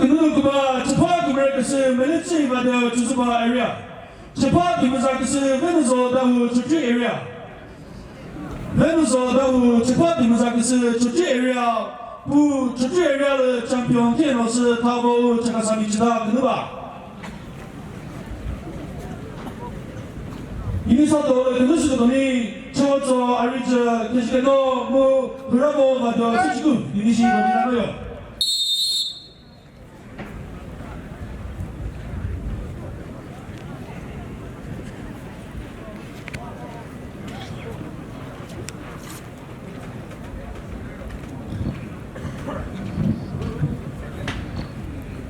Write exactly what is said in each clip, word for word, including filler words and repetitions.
Künü küba, chepha kümüre küsü, Melitsi Vadeo Chozuba area. Chepha kümüza küsü, Venuzo Dawhuo Chokri area. Venuzo Dawhuo chepha kümüza küsü, Chokri area. Pu Chokri area lü champion khe no sü thabo Chakhesang chita künüba. Ini sato lü künü sü toni, Chotso Arijü, Keshikeno, mu, Hürabo, Vadeo, Sichiku, ini shi toni na yo.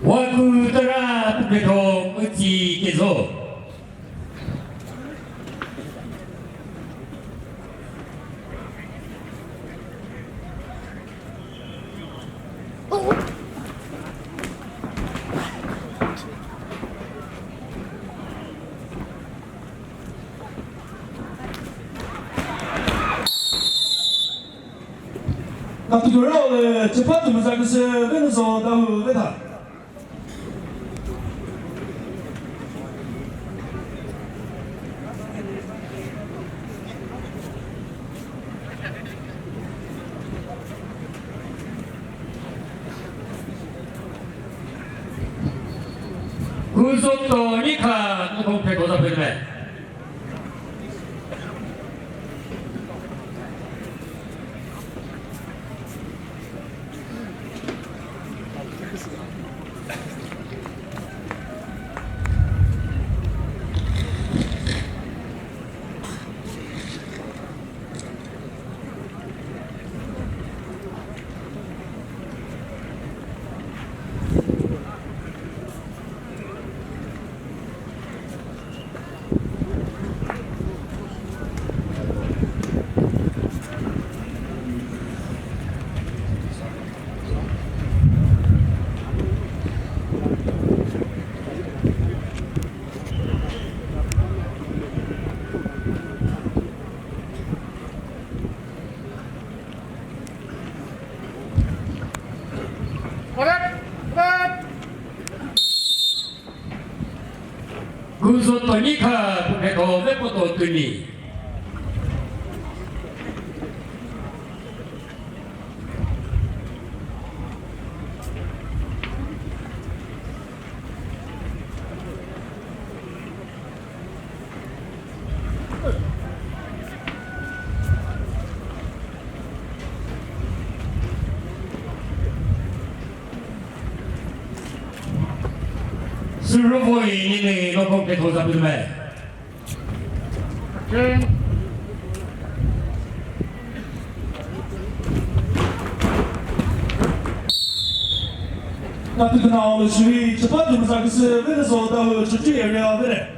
Wa ku tara puketho mütsi kezo. Category le chepha kümüza küsü Venuzo Dawhuo vetha. Kuzoto Nikha, Nukhong Phetho za phe me. Kuzoto Nikha, Phetho ve poto tuni. Sürüvoyi nini Nukhong Phetho za phe me. Category le shiri chepha kümüza küsü Venuzo Dawhuo Chokri area vere.